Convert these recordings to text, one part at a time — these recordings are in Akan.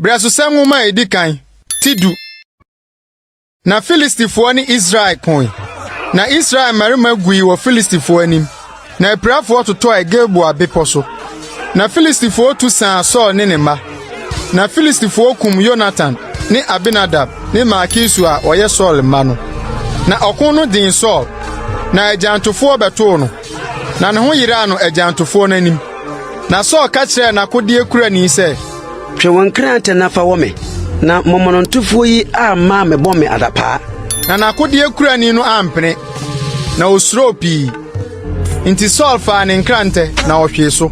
Brɛsosɛm Nwoma a edi kan, ti du. Na Filistifoɔ ne Israel koe. Na Israel mmarima gui wɔ Filistifoɔ anim, na apirafoɔ totɔe Gilboa bepɔ so. Na Filistifoɔ tu saa Saul ne ne mma. Na Filistifoɔ kum Yonatan ne Abinadab ne Malkisua a wɔyɛ Saul mma no. Na ɔko no den Saul, na agyantofoɔ bɛtoo no, na ne ho yeraa no agyantofoɔ no anim. Na Saul ka kyerɛɛ n'akodeɛ kurani sɛ, Twe wo nkrantɛ na fa wɔ me, na momonotofoɔ yi amma ammɛbɔ me adapaa. Na n'akodeɛ kurani no ampene, na osuroo pii. Enti Saul faa ne nkrantɛ na ɔhwee so.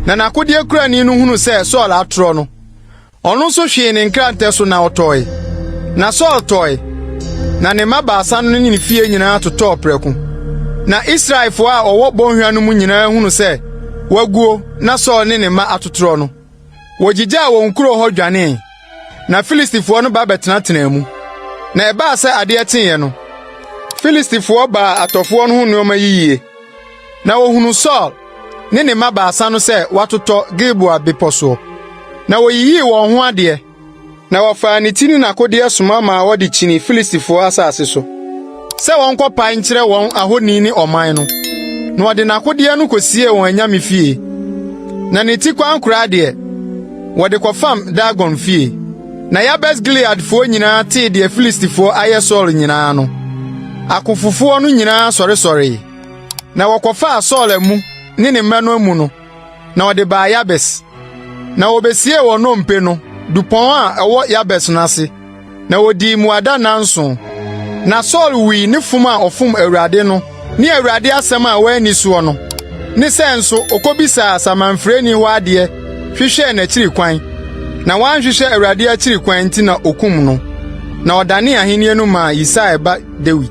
Na n'akodeɛ kurani no hunuu sɛ Saul atorɔ no, ɔno nso hwee ne nkrantɛ so na ɔtɔe. Na Saul tɔe, na ne mma baasa no ne ne fie nyinaa totɔɔ prɛko. Na Israelfoɔ a wɔwɔ bɔnhwa no mu nyinaa hunuu sɛ wɔaguo na Saul ne ne mma atotorɔ no, wogyigyaa wɔn nkuro hɔ dwanee, na Filistifoɔ no ba bɛtenatenaa mu. Na ɛbaa sɛ adeɛ kyeeɛ no, Filistifoɔ baa atɔfoɔ no ho nneɛma yiye, na wɔhunuu Saul ne ne mma baasa no sɛ wɔatotɔ Gilboa bepɔ soɔ. Na woyiyii wɔn ho adeɛ, Na wɔfaa ne ti ne n'akodeɛ soma maa wɔde kyinii Filistifoɔ asase so, sɛ wɔnkɔpae nkyerɛ wɔn ahoni ne ɔman no. Na wɔde n'akodeɛ no kosiee wɔn anyame fie. Na ne ti kwankoraa deɛ, wɔde kɔfam Dagon fie. Na Yabes Gileadfoɔ nyinaa tee deɛ Filistifoɔ ayɛ Saul nyinaa no, akofofoɔ no nyinaa sɔresɔree, na wɔkɔfaa Saul amu ne ne mma no amu no, na wɔde baa Yabes. Na wobesiee wɔn nnompe no dupɔn a ɛwɔ Yabes no ase, na wodii mmuada nnanson. Na Saul wui ne fom a ɔfom Awurade no ne Awurade asɛm a wanni soɔ no, ne sɛ nso okobisaa samanfrɛni hɔ adeɛ hwehwɛɛ n'akyiri kwan, na wanhwehwɛ Awurade akyiri kwan nti na okum no. Na ɔdanee ahenni no maa Yisai ba Dawid.